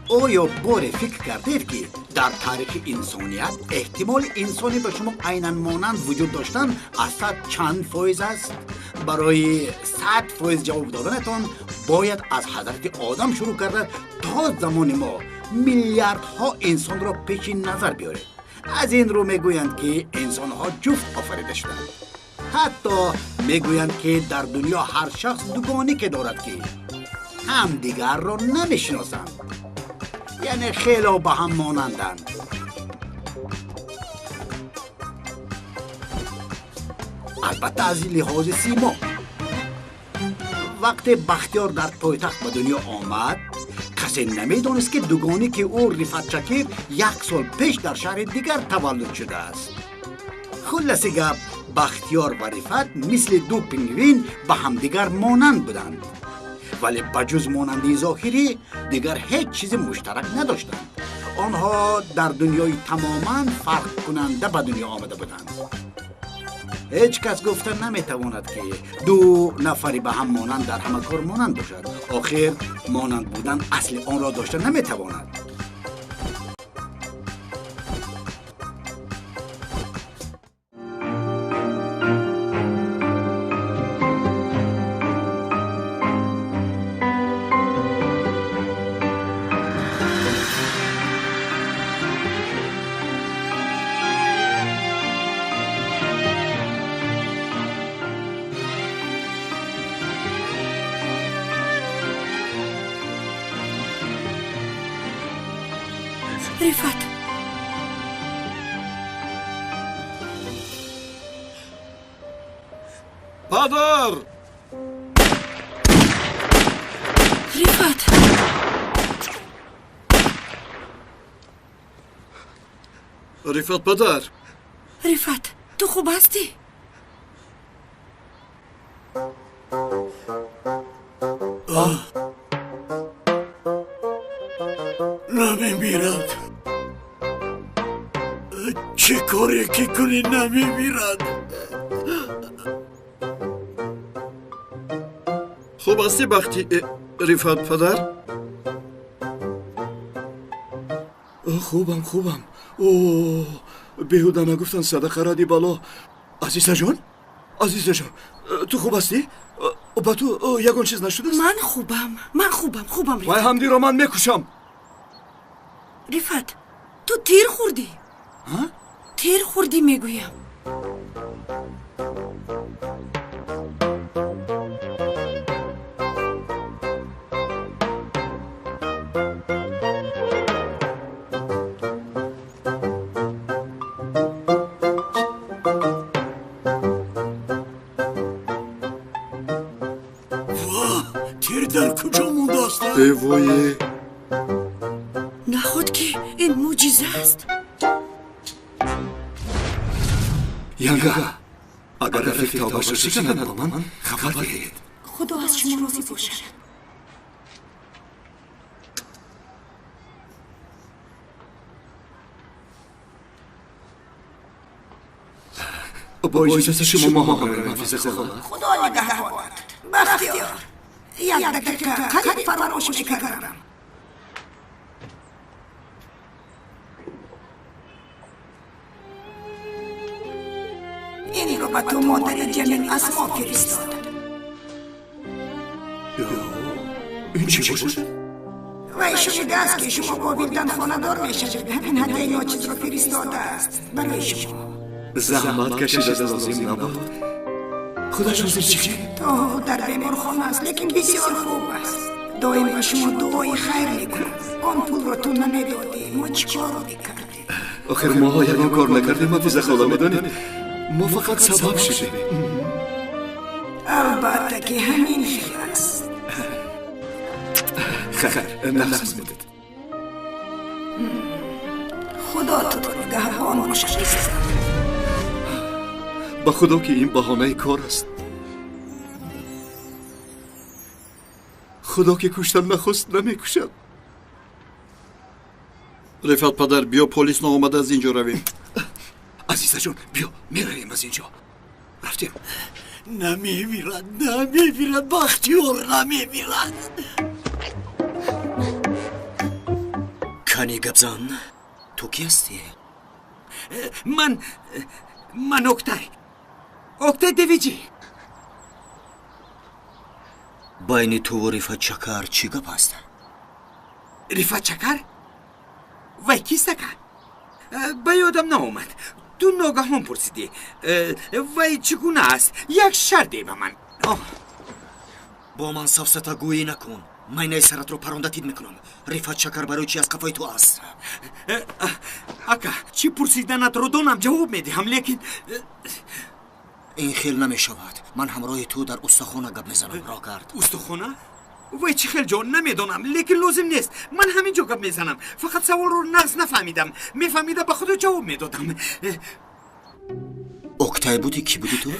Оё боре фикр кардед, ки дар таърихи инсоният эҳтимоли инсоне ба шумо айнан монанд вуҷуд доштан аз 100 чанд фоиз аст? Барои 100% ҷавоб доданатон бояд аз ҳазрати Одам шурӯъ карда то замони мо миллиардҳо инсонро пеши назар биёред. Аз ин рӯ мегӯянд, ки инсонҳо ҷуфт офарида шуданд. Ҳатто мегӯянд, ки дар дунё ҳар шахс дугонике дорад, ки ҳамдигарро намешиносанд, яъне хело ба ҳам монанданд. Албатта, аз лиҳози симо. Вақте Бахтиёр дар пойтахт ба дунё омад, касе намедонист, ки дугоне ки ӯ Рифат Шакир як сол пеш дар шаҳри дигар таваллуд шудааст. Хулласи гап, Бахтиёр ва Рифат мисли ду пингвин ба ҳамдигар монанд буданд, вале ба ҷуз монандии зоҳирӣ дигар ҳеҷ чизи муштарак надоштанд. Онҳо дар дунёи тамоман фарқкунанда ба дунё омада буданд. Ҳеҷ кас гуфта наметавонад, ки ду нафари ба ҳам монанд дар ҳама кор монанд бошад. Охир монанд будан асли онро дошта наметавонад. Рифат, падар! Рифат! Рифат падар! Рифат, ту хуб ҳастӣ? Намемирад. Чӣ коре ки кунӣ, намемирад. Хуб ҳастӣ, Бахти, Рифат падар? Хубам, хубам. О, беҳуда нагуфтан садақа ради бало. Азизаҷон, Азизаҷон, ту хуб ҳастӣ? Ба ту ягон чиз нашудааст? Ман хубам, ман хубам, хубам. Вай ҳамдиро ман мекушам. Рифат, ту тир хӯрдӣ. Тир хӯрдӣ, мегӯям. Тир дар куҷо мондааст? Эвое! Наход ки ин мӯъҷиза аст. Янга, агар рафиқ тавбаша шиканад, ба ман хабар диҳед. Худо аз шумо розӣ бошад. Бо иҷозати шумо мо ҳамроҳем, Ҳафиза хола. Худо нигаҳбонат. Бахтиёр, як дақиқа, қариб фаромӯш мекардам. Инро ба ту модари Ҷамил аз мо фиристод. Ин чӣ бошад? Вай шунидааст, ки шумо бо Вилдан хонадор мешавед. Ҳамин ҳадияи ночизро фиристодааст барои шумо. Заҳмат кашида лозим набуд. Худаш ҳозир чӣ? То дар беморхона аст, лекин бисёр хуб аст. Доим ба шумо дуои хайр мекунад. Он пулро ту намедодӣ, мо чӣ кор мекардем? Охир моҳо ягон кор накардем, Ҳафиза хола, медонед, мо фақат сабаб шудем. Албатта, ки ҳамин хел аст. Хайр, нағз будед. Худо туро нигаҳбон бошад. Ба худо, ки ин баҳонаи кор аст. Худо ки куштан нахост, намекушад. Рифат падар, биё, полис наомада аз ин ҷо равем. Азизаҷон, биё, меравем аз ин ҷо. Рафтем. Намемирад, намемирад, Бахтиёр намемирад. Кани гапзан, ту кӣ ҳастӣ? Ман Октай. Октай Девиҷи. Байни туву Рифат Чакар чӣ гап аст? Рифат Чакар? Вай кист, ака? Ба ёдам наомад. Ту ногаҳон пурсидӣ. Вай чӣ гуна аст? Як шарт деҳ ба ман. Бо ман сафсатагӯӣ накун. Майнаи саратро паронда тид мекунам. Рифат Чакар барои чи аз қафои ту аст? Ака, чӣ пурсиданатро донам, ҷавоб медиҳам, лекин ин хел намешавад. Ман ҳамроҳи ту дар устахона гап мезанам. Роҳ кард. Устахона? Вай чӣ хел ҷо? Намедонам, лекин лозим нест. Ман ҳамин ҷо гап мезанам. Фақат саволро нағз нафаҳмидам. Мефаҳмида ба худо ҷавоб медодам. Октай будӣ? Кӣ будӣ ту?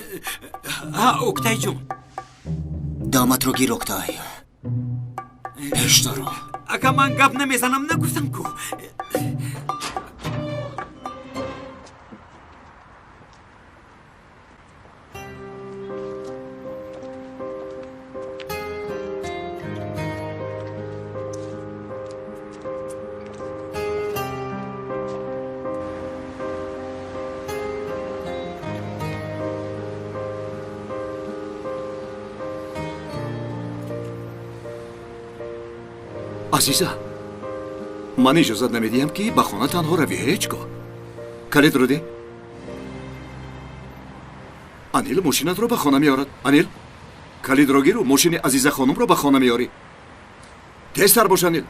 Ҳа, Октайҷон. Даматро гир, Октай. Пеш даро. Ака, ман гап намезанам, нагуфтам ку. Азиза, ман иҷозат намедиҳам, ки ба хона танҳо равӣ ҳеҷ гоҳ. Калидро деҳ. Анил мошинатро ба хона меорад. Анил, калидро гиру мошини Азиза хонумро ба хона меорӣ. Тезтар бош, Анил.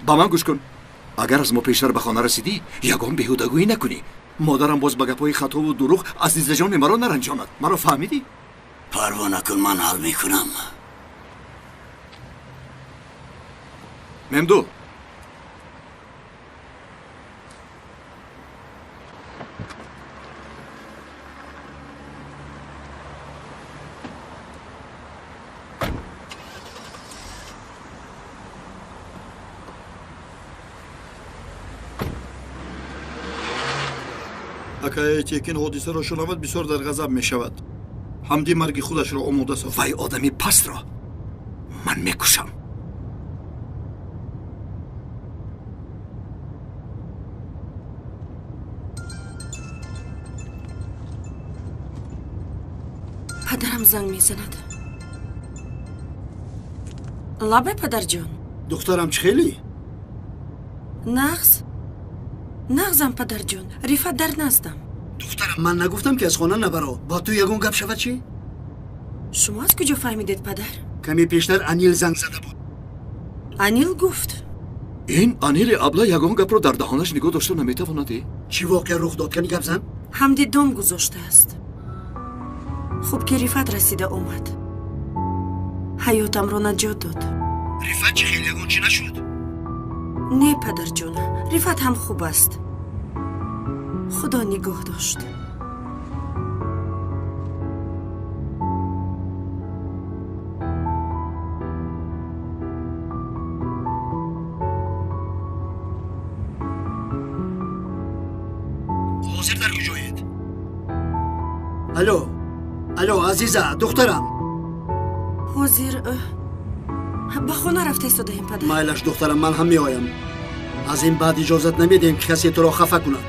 Ба ман гӯш кун. Агар аз мо пештар ба хона расидӣ, ягон беҳудагӯӣ накунӣ. Модарам боз ба гапҳои хатову дурӯғ Азизаҷони маро наранҷонад. Маро фаҳмидӣ? Парво накун, ман ҳал мекунам. Мемду, Акае Текин ҳодисаро шунавад, бисёр дар ғазаб мешавад. Ҳамди марги худашро омода сохт. Вай одами пастро ман мекушам. Падарам занг мезанад. Лабай, падарҷон. Духтарам, чӣ хелӣ? Нағз. Нағзам, падарҷон. Рифат дар наздам. Духтарам, ман нагуфтам, ки аз хона набаро. Бо ту ягон гап шавад чӣ? Шумо аз куҷо фаҳмидед, падар? Каме пештар Анил занг зада буд. Анил гуфт. Ин Анили абла ягон гапро дар даҳонаш нигоҳ дошта наметавонад. Чӣ воқеа рух дод? Кани гап зан? Ҳамди дом гузоштааст. Хуб ки Рифат расида омад. Ҳаётамро наҷот дод. Рифат чӣ хел, ягон чӣ нашуд? Не, падарҷон, Рифат ҳам хуб аст. Худо нигоҳ дошт. Ҳозир дар куҷоед? Алло, алло, Азиза, духтарам. Ҳозир ба хона рафта истодаем, падар. Майлаш, духтарам, ман ҳам меоям. Аз ин баъд иҷозат намедиҳем, ки касе туро хафа кунад.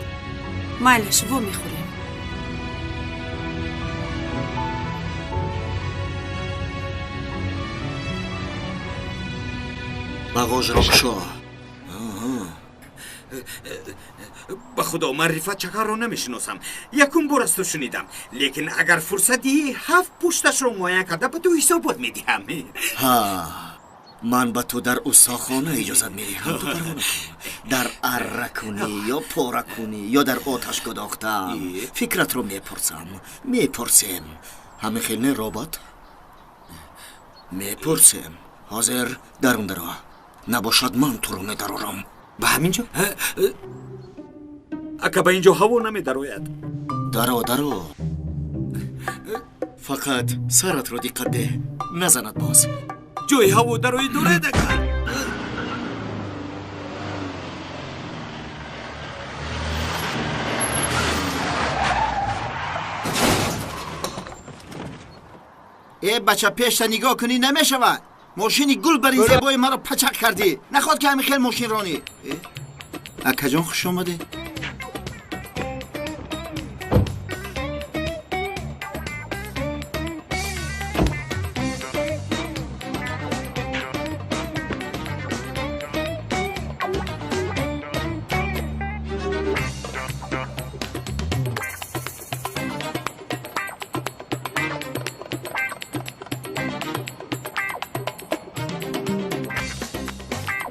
Майлаш, во мехӯрем. Бағожро кушо. Ба худо, ман Рифат Чакарро намешиносам. Якум бор аз ту шунидам. Лекин агар фурсат диҳӣ, ҳафт пушташро муайян карда ба ту ҳисобот медиҳам. Ҳа, ман ба ту дар устохона иҷозат медиҳам. Ту парво накун. Дар арра кунӣ ё пора кунӣ ё дар оташ гудохтам, фикратро мепурсам. Мепурсем. Ҳамин хел не, робот? Мепурсем. Ҳозир дарун даро. Набошад, ман туро медарорам. Ба ҳамин ҷо? Ака, ба ин ҷо ҳаво намедарояд. Даро, даро. Фақат саратро диққат деҳ, назанад боз. Ҷои ҳаво дарои дорад, ака? Э бача, пешта нигоҳ кунӣ намешавад. Мошини гул бар ин зебои маро пачақ кардӣ. Наход, ки ҳамин хел мошин ронӣ. Акаҷон, хуш омадед.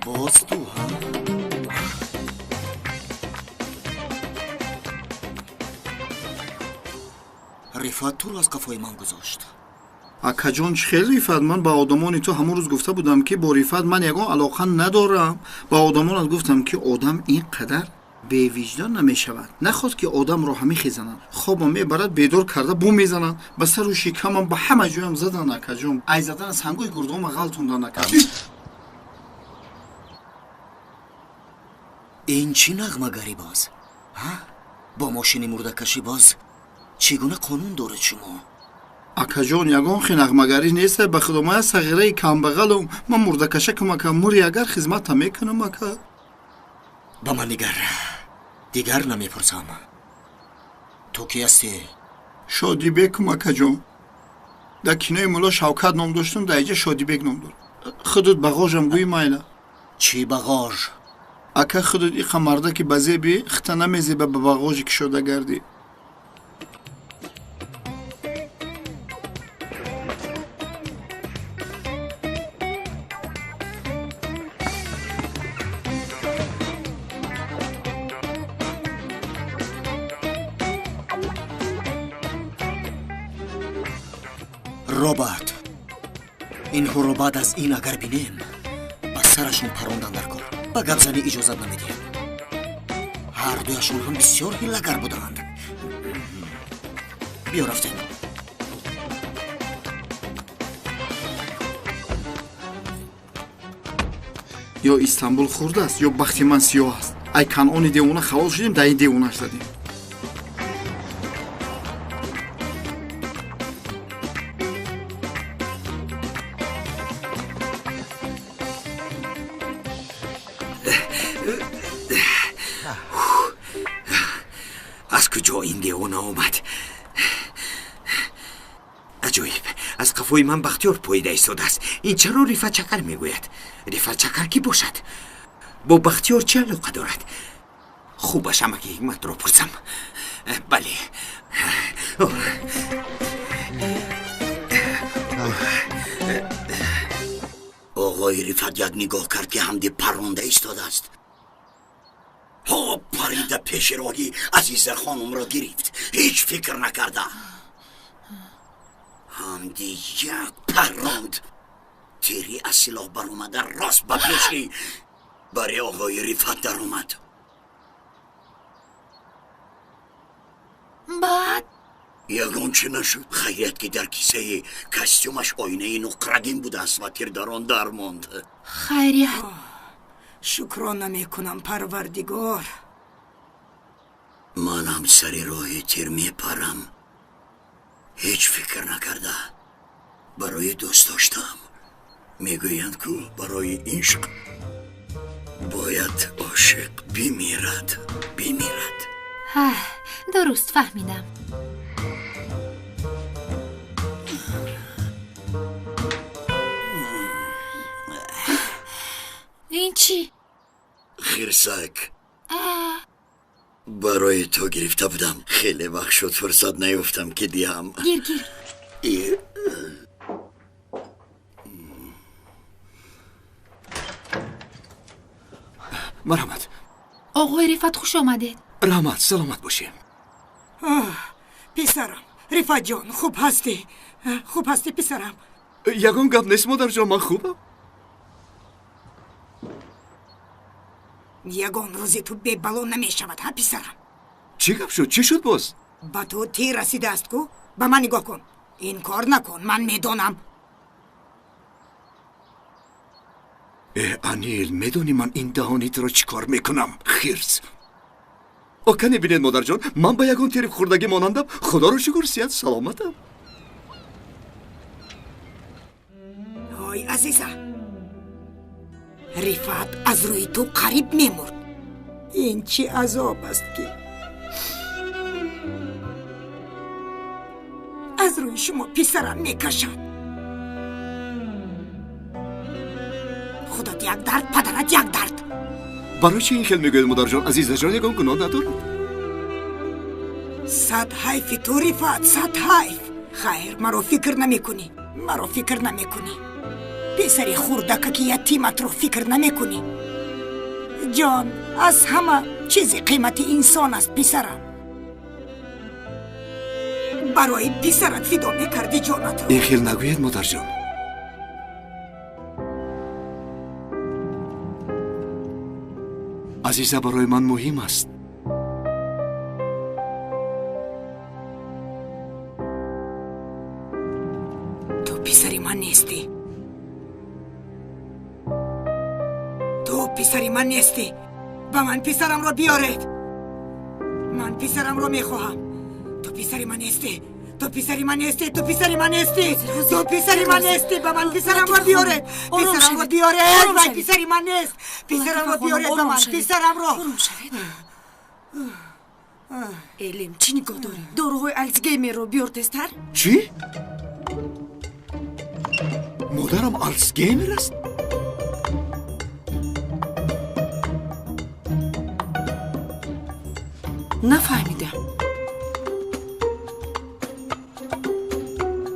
Боз ту, ҳа? Рифат туро аз қафои ман гузошт. Акаҷон, чӣ хел Рифат? Ман ба одамони ту ҳамон рӯз гуфта будам, ки бо Рифат ман ягон алоқа надорам. Ба одамонат гуфтам, ки одам ин қадар бевиҷдон намешавад. Нахост, ки одамро ҳамин хезананд. Хобам мебарад, бедор карда бу мезананд. Ба сару шикамам, ба ҳама ҷоям задан, акаҷон. Ай задан сангои гурдома ғалтондан, ака. Ин чӣ нағмагарӣ боз? Ҳа? Бо мошини мурдакашӣ боз чӣ гуна қонун доред шумо? Акаҷон, ягон хе нағмагарӣ нест. Ба худо, ман сағираи камбағалам. Ман мурдакашакам, ака. Мури агар хизмата мекунам, ака. Ба ман нигар. Дигар намепурсам. Ту кӣ ҳастӣ? Шодибекум, акаҷон. Дар кинои Мулло Шавкат ном доштум, дар иҷа Шодибек ном дорам. Худут бағожам гӯи майла. Чӣ бағож? Ака, худут иқа мардаки ба зеби хита намезеба ба бағожи кишода гардӣ. Роберт, инҳоро баъд аз ин агар бинем, ба сарашон парондан дар кор. Ба гапзанӣ иҷозат намедиҳем. Ҳар дуяшон ҳам бисёр ҳиллагар буданд. Биё, рафтем. Ё Истанбул хурд аст, ё бахти ман сиёҳ аст. Ай канъони девона халос шудем, дар ин девонаш задем. Аз куҷо ин девона омад? Аҷоиб, аз қафои ман Бахтиёр поида истодааст. Ин чаро Рифат Чакар мегӯяд? Рифат Чакар кӣ бошад? Бо Бахтиёр чӣ алоқа дорад? Хубаш амаки Ҳикматро пурсам. Бале. Оғои Рифат як нигоҳ кард, ки ҳамди парронда истодааст. Ҳо, парида пеши роҳи Азиза хонумро гирифт. Ҳеҷ фикр накарда. Ҳамди як парронд. Тири аз силоҳ баромада рост ба пеши бари оғои Рифат даромад. Баъд? Ягон чӣ нашуд. Хайрият, ки дар кисаи костюмаш оинаи нуқрагин будааст ва тир дар он дармонд. Хайрият. Шукрона мекунам, Парвардигор. Манам сари роҳи тир мепарам. Ҳеҷ фикр накарда. Барои дӯст доштам. Мегӯянд, ку барои ишқ бояд ошиқ бимирад, бимирад. Ҳа, дуруст фаҳмидам. Ин чӣ? Хирсак. Барои ту гирифта будам. Хеле вақт шуд, фурсат наёфтам, ки диҳам. Гир, гир. Марҳамат. Оғои Рифат, хуш омадед. Раҳмат, саломат бошем. Писарам, Рифатҷон, хуб ҳастӣ? Хуб ҳастӣ, писарам? Ягон гап нест, модарҷон, ман хубам. Ягон рӯзе ту бебало намешавад, ҳа, писарам? Чӣ гап шуд? Чӣ шуд боз? Ба ту тир расидааст ку? Ба ман нигоҳ кун. Ин кор накун, ман медонам. Э, Анил, медонӣ ман ин даҳони туро чӣ кор мекунам? Хирс. Ока, небинед, модарҷон, ман ба ягон тири хурдагӣ монандам. Худоро шукр, сиҳат саломатам. Ой, азиза, Рифат аз рӯи ту қариб мемурд. Ин чӣ азоб аст, ки аз рӯи шумо писарам мекашад. Худат як дард, падарат як дард. Барои чӣ ин хел мегӯяд, модарҷон? Азизаҷон ягон гуноҳ надорад. Сад ҳайфи ту, Рифат, сад ҳайф. Хайр, маро фикр намекунӣ, маро фикр намекунӣ. Писари хурдакаки ятиматро фикр намекунӣ. Ҷон аз ҳама чизи қимати инсон аст, писарам. Барои писарат фидо мекардӣ ҷонатро. Ин хел нагӯед, модарҷон. Азиза барои ман муҳим аст. Ту писари ман нестӣ. Ту писари ман нестӣ. Ба ман писарамро биёред. Ман писарамро мехоҳам. Ту писари ман нестӣ. Ту писари ман нестӣ. Ту писари ман нестӣ. Ту писари ман нестӣ. Ба ман писарамро биёред. Писарамро биёред. Вай писари ман нест. Писарамро биёред ба ман. Писарамро. Элим, чӣ нигоҳ дорӣ? Доруҳои Алцгеймерро биёр тезтар. Чӣ? Модарам Алцгеймер аст? Нафаҳмидам.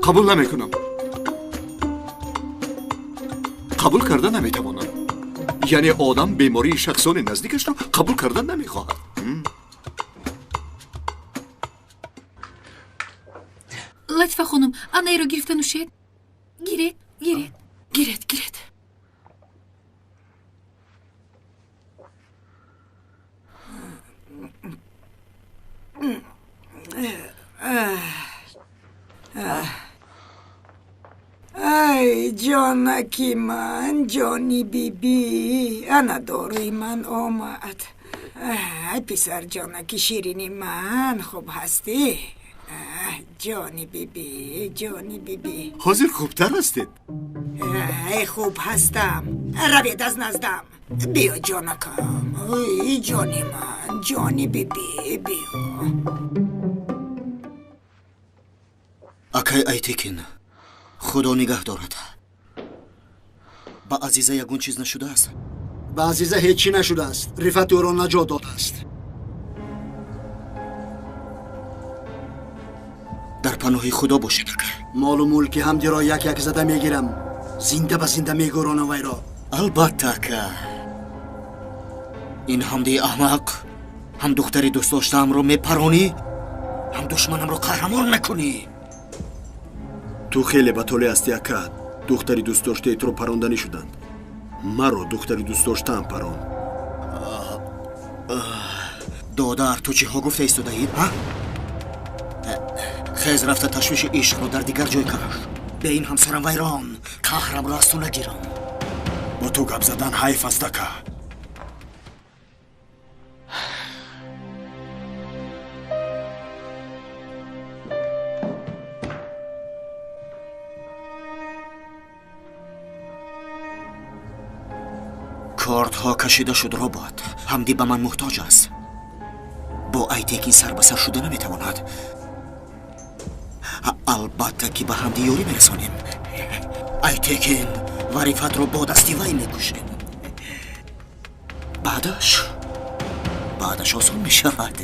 Қабул намекунам. Қабул карда наметавонам. Яъне одам бемории шахсони наздикашро қабул карда намехоҳад. Латифа хонум, анаеро гирифта нӯшед. Гиред, гиред. Гиред, гиред. Ай, ҷонаки ман, ҷони бибӣ, ана доруи ман омад. Ай, писарҷонаки ширини ман, хуб ҳастӣ? Ҷони бибӣ, ҷони бибӣ. Ҳозир хубтар ҳастед? Ай, хуб ҳастам. Равед аз наздам. Биё, ҷонакам. Ай, ҷони ман, ҷони бибӣ, биё. Акай Айтекин, худо нигаҳ дорад. Ба Азиза ягон чиз нашудааст? Ба Азиза ҳеҷ чӣ нашудааст. Рифат ӯро наҷот додааст. Дар паноҳи худо бошед, ака. Молу мулки ҳамдиро як як зада мегирам. Зинда ба зинда мегӯронам вайро. Албатта, ака. Ин ҳамдии аҳмақ ҳам духтари дӯстдоштаамро мепаронӣ, ҳам душманамро қаҳрамон мекунӣ. Ту хеле ба толеъ ҳастӣ, ака. Духтари дӯстдоштаи туро паронданӣ шуданд. Маро духтари дӯстдоштаам парон. Додар, ту чиҳо гуфта истодаӣ, ҳа? Хез рафта ташвиши ишқро дар дигар ҷой каш. Бе ин ҳамсарам вайрон, қаҳрамро аз ту нагирам. Бо ту гап задан ҳайф аст, ака. Кортҳо кашида шуд, робот. Ҳамдӣ ба ман муҳтоҷ аст. Бо Айтекин сар ба сар шуда наметавонад. Албатта, ки ба ҳамдӣ ёрӣ мерасонем. Айтекин ва Рифатро бо дасти вай мекушем. Баъдаш осон мешавад.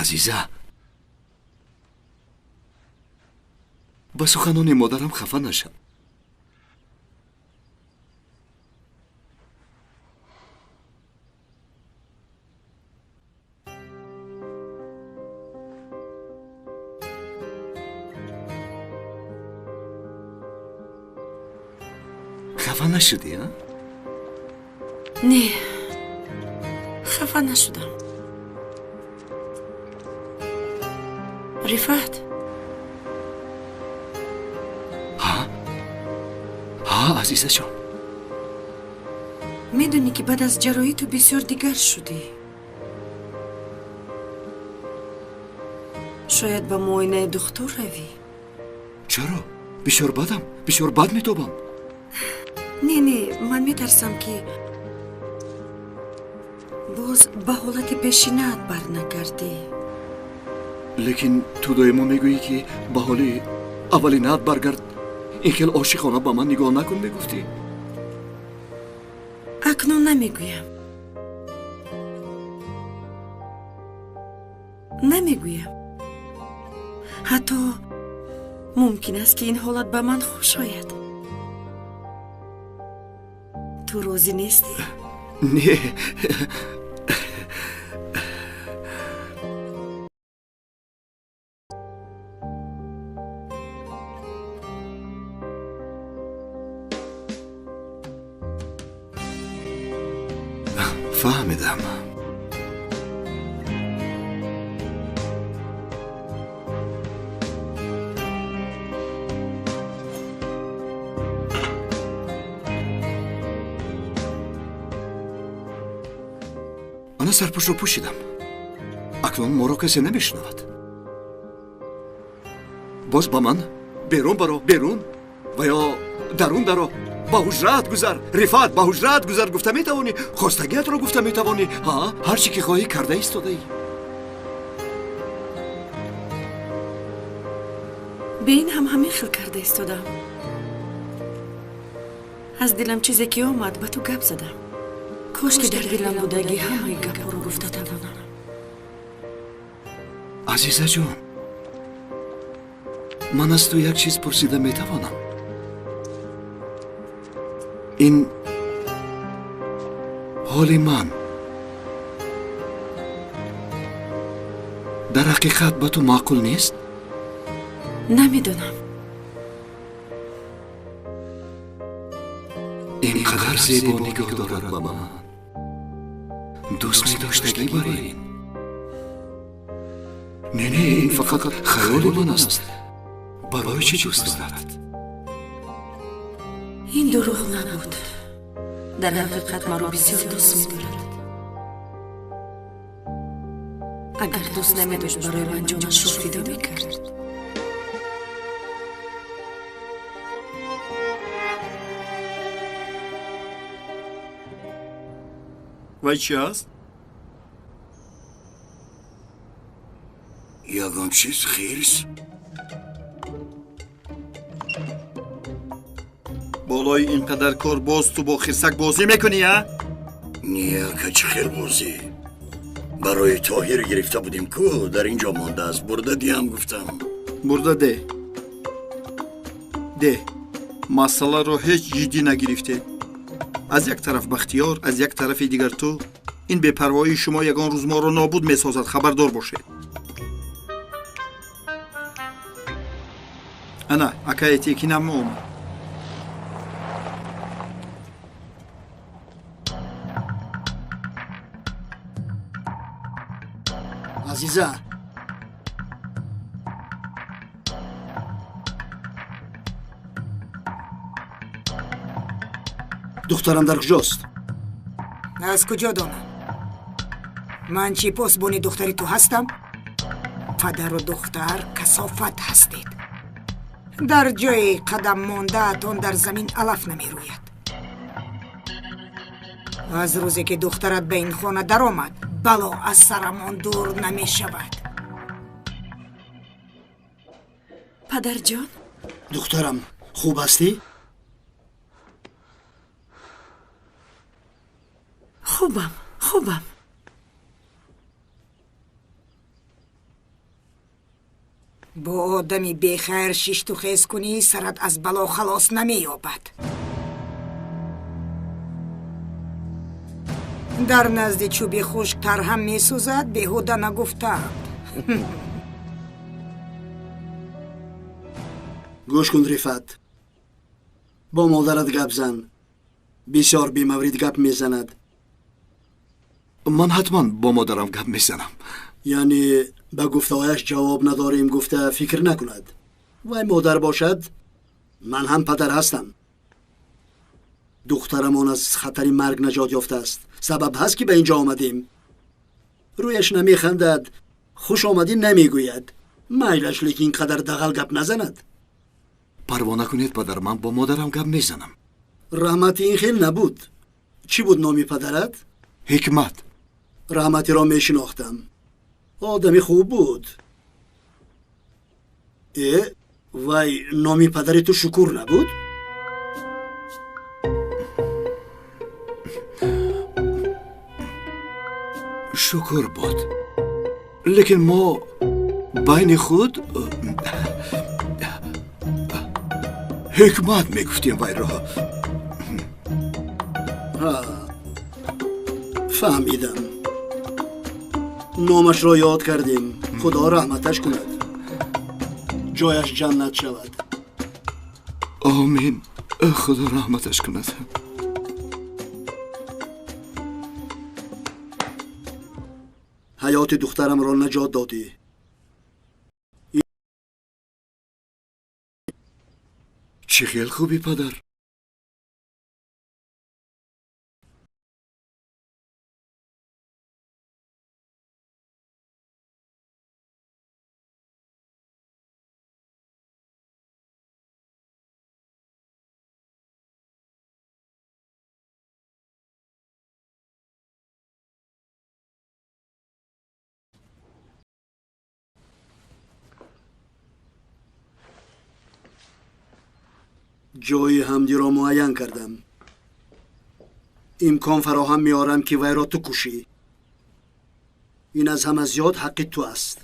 Азиза, ба суханони модарам хафа нашав. Хафа нашудӣ, а? Не, хафа нашудам. Рифат. Ҳа? Ҳа, Азизаҷон. Медонӣ, ки баъд аз ҷарроҳӣ ту бисёр дигар шудӣ. Шояд ба муоинаи духтур равӣ. Чаро? Бисёр бадам, бисёр бад метобам. Не, не, ман метарсам, ки боз ба ҳолати пешинаат барнагардӣ. Лекин ту доимо мегӯӣ, ки ба ҳоли аввалинаат баргард. Ин хел ошиқона ба ман нигоҳ накун, мегуфтӣ. Акнун намегӯям. Намегӯям. Ҳатто мумкин аст, ки ин ҳолат ба ман хуш ояд. Ту розӣ нестӣ? Не. Фаҳмидам. Ана сарпӯшро пӯшидам. Акнун моро касе намешунавад. Боз ба ман берун баро, берун ва ё дарун даро, ба ҳуҷраат гузар, Рифат, ба ҳуҷраат гузар гуфта метавонӣ, хостагиатро гуфта метавонӣ. Ҳа, ҳар чӣ ки хоҳӣ карда истодаӣ. Бе ин ҳам ҳамин хел карда истодам. Аз дилам чизе ки омад, ба ту гап задам. Кош ки дар дилам будаги ҳамаи гапҳоро гуфта тавонам. Азизаҷон, ман аз ту як чиз пурсида метавонам? Ин ҳоли ман дар ҳақиқат ба ту маъқул нест? Намедонам. Ин қадар зебо нигоҳ дорад ба ман. Дӯст медоштагӣ бар ин? Не, не, ин фақат хаёли ман аст. Барои чӣ дӯст дорад? Ин дурӯғ набуд. Дар ҳақиқат маро бисёр дӯст медорад. Агар дӯст намедошт, барои ман ҷонашро фидо мекард. Вай чи аст? Ягон чиз хирс? Болои ин қадар кор боз ту бо хирсак бозӣ мекунӣ, а? Не, ака, чӣ хел бозӣ? Барои Тоҳир гирифта будем ку, дар ин ҷо мондааст. Бурда диҳам гуфтам. Бурда де. Де. Масъаларо ҳеҷ ҷиддӣ нагирифте. Аз як тараф Бахтиёр, аз як тарафи дигар ту. Ин бепарвоии шумо ягон рӯз моро нобуд месозад, хабардор бошед. Ана, акаи Текинам омад. Азиза, духтарам дар куҷост? Аз куҷо донам? Ман чӣ посбони духтари ту ҳастам? Падару духтар касофат ҳастед. Дар ҷои қадам мондаатон дар замин алаф намерӯяд. Аз рӯзе ки духтарат ба ин хона даромад, бало аз сарамон дур намешавад. Падарҷон? Духтарам, хуб ҳастӣ? Хубам, хубам. Бо одами бехайр шишту хез кунӣ, сарат аз бало халос намеёбад. Дар назди чӯби хушк тарҳам месӯзад, беҳуда нагуфтаанд. Гӯш кун, Рифат, бо модарат гап зан. Бисёр бемаврид гап мезанад. Ман ҳатман бо модарам гап мезанам. Яъне ба гуфтаҳояш ҷавоб надорем гуфта фикр накунад. Вай модар бошад, ман ҳам падар ҳастам. Духтарамон аз хатари марг наҷот ёфтааст. Сабаб ҳаст ки ба инҷо омадем. Рӯяш намехандад, хуш омадӣ намегӯяд. Майлаш, лекин ин қадар дағал гап назанад. Парво накунед, падар, ман бо модарам гап мезанам. Раҳмати ин хел набуд. Чӣ буд номи падарат? Ҳикмат. Раҳматиро мешинохтам. Одами хуб буд. Вай, номи падари ту Шукур набуд? Шукур буд. Лекин мо байни худ ҳикмат мегуфтем вайро. Фаҳмидам. Номашро ёд кардем. Худо раҳматаш кунад. Ҷояш ҷаннат шавад. Омин. Худо раҳматаш кунад. Ҳаёти духтарамро наҷот додӣ. Чӣ хел хубӣ, падар? Ҷои ҳамдиро муайян кардам. Имкон фароҳам меорам ки вайро ту кушӣ. Ин аз ҳама зиёд ҳаққи ту аст.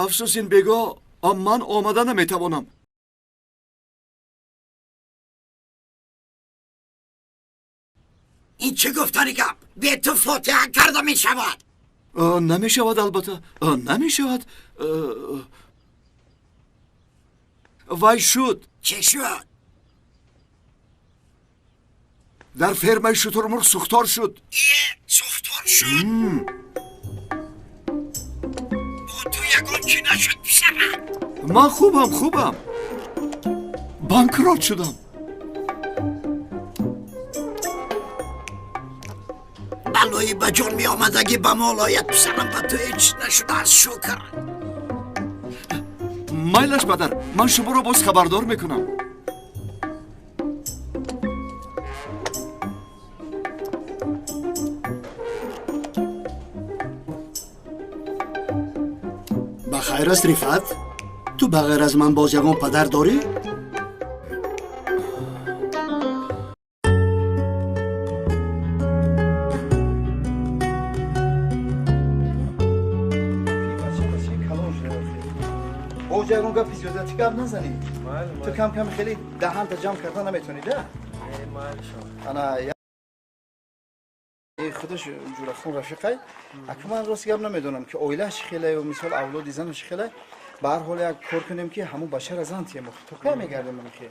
Афсӯс, ин бего ман омада наметавонам. Ин чӣ гуфтани гап? Бе ту фотиҳа карда мешавад? Намешавад, албатта намешавад. Вай шуд. Чӣ шуд? Дар фермаи шутурмурғ сӯхтор шуд. Сӯхтор шуд? Ту ягон чӣ нашуд, писарам? Ман хубам, хубам. Банкрот шудам. Балои ба ҷон меомадагӣ ба мол ояд, писарам, ба ту ҳеҷ нашудааст, шукр. Майлаш, падар, ман шуморо боз хабардор мекунам. Ба хайр аст, Рифат? Ту ба ғайр аз ман боз ягон падар дорӣ? Боз ягон гапи зиёдатӣ гап назанӣ. Ту кам-кам хеле даҳанта ҷамъ карда наметавонӣ, да? Ана худаш Ҷурахон рафиқай. Ака, ман рост гап намедонам ки оилааш чӣ хелаю, мисол авлоди занаш чӣ хелай. Ба ҳар ҳол як кор кунем ки ҳамун бачара зан тием. То кай мегардем ман хел?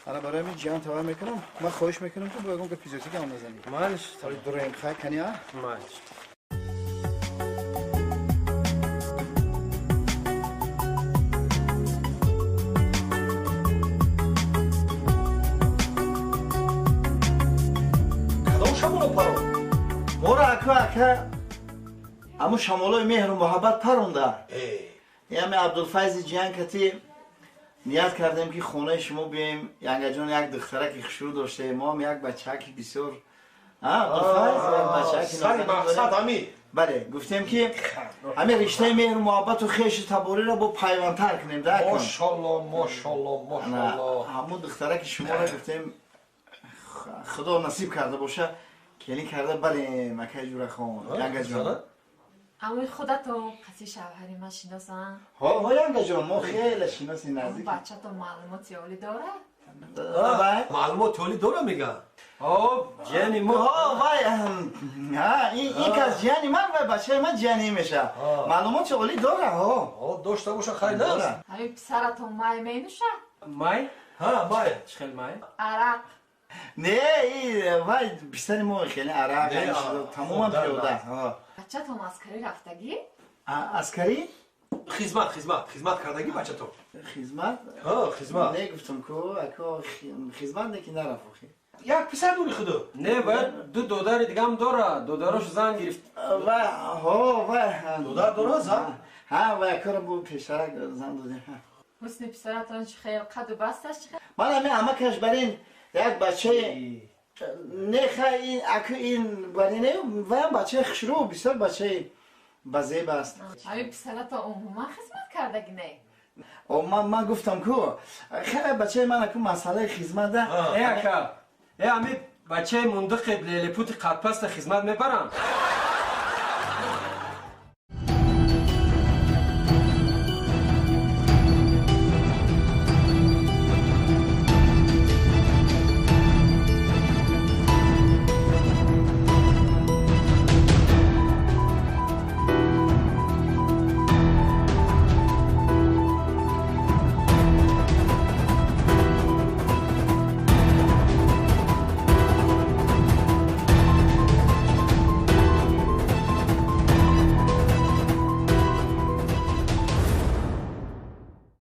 Ана барои ҳамин ҷиҳан тавар мекунам. Ман хоҳиш мекунам ки бо ягон гапи зиёдатӣ гап назанӣ. Дуроем, хай кани, а? Мора ака, ака, аму шамолои меҳру муҳаббат паронда. Яме Абдулфайзи ҷиҳан кати ният кардем ки хонаи шумо бием. Янгаҷон як духтараки хушрӯ доштем, мо ҳам як бачаки бисёр. Абдулфайз як бачаки нозанин. Бале, гуфтем ки ҳамин риштаи меҳру муҳаббату хешу табориро бо пайвандтар кунем, да? Мошалло, мошалло, мошалло. Ҳамун духтараки шуморо гуфтем худо насиб карда боша, келин карда барем, акай Ҷурахон, Янгаҷон. Амои худатон қаси шавҳари ман шиносанд? Ҳо, ҳо, янгаҷон, мо хеле шиноси наздик. Бачатон маълумоти олӣ дорад? Маълумоти олӣ дора мегӯяд? Ҷияни мо. Ҳо, вай, ҳа, ин кас ҷияни ман, вай бачаи ман ҷияни мешавад. Маълумоти олӣ дора, ҳо. Ҳо, дошта боша хайр нест. Ҳамин писаратон май менӯшад? Май? Ҳа, май. Чӣ хел май? Арақ. Не, вай писари мо хеле арақ тамоман пиёда. Бачатон аскарӣ рафтагӣ? Аскарӣ? Хизмат, хизмат, хизмат кардагӣ бачатон? Хизмат? Ҳа, хизмат. Не гуфтам ку, ако хизмат не ки нарафт охи. Як писар дори худо? Не, бояд ду додари дигам дора. Додарош зан гирифт. Вай, ҳо, вай. Додар дора зан? Ҳа, вай акора бу пештарак зан додем. Ҳусни писаратон чӣ хел, қаду басташ чӣ хел? Ман ҳамин амакаш барин як бачаи не хай ин аку ин барин ваям бачаи хушрӯ, бисёр бачаи базеб аст. Ҳамин писаратон умуман хизмат кардагӣ не? Ман гуфтам ку, хай бачаи ман аку масъалаи хизмата. Э ака, э ҳамин бачаи мундиқи лелепути қадпаста хизмат мебаранд?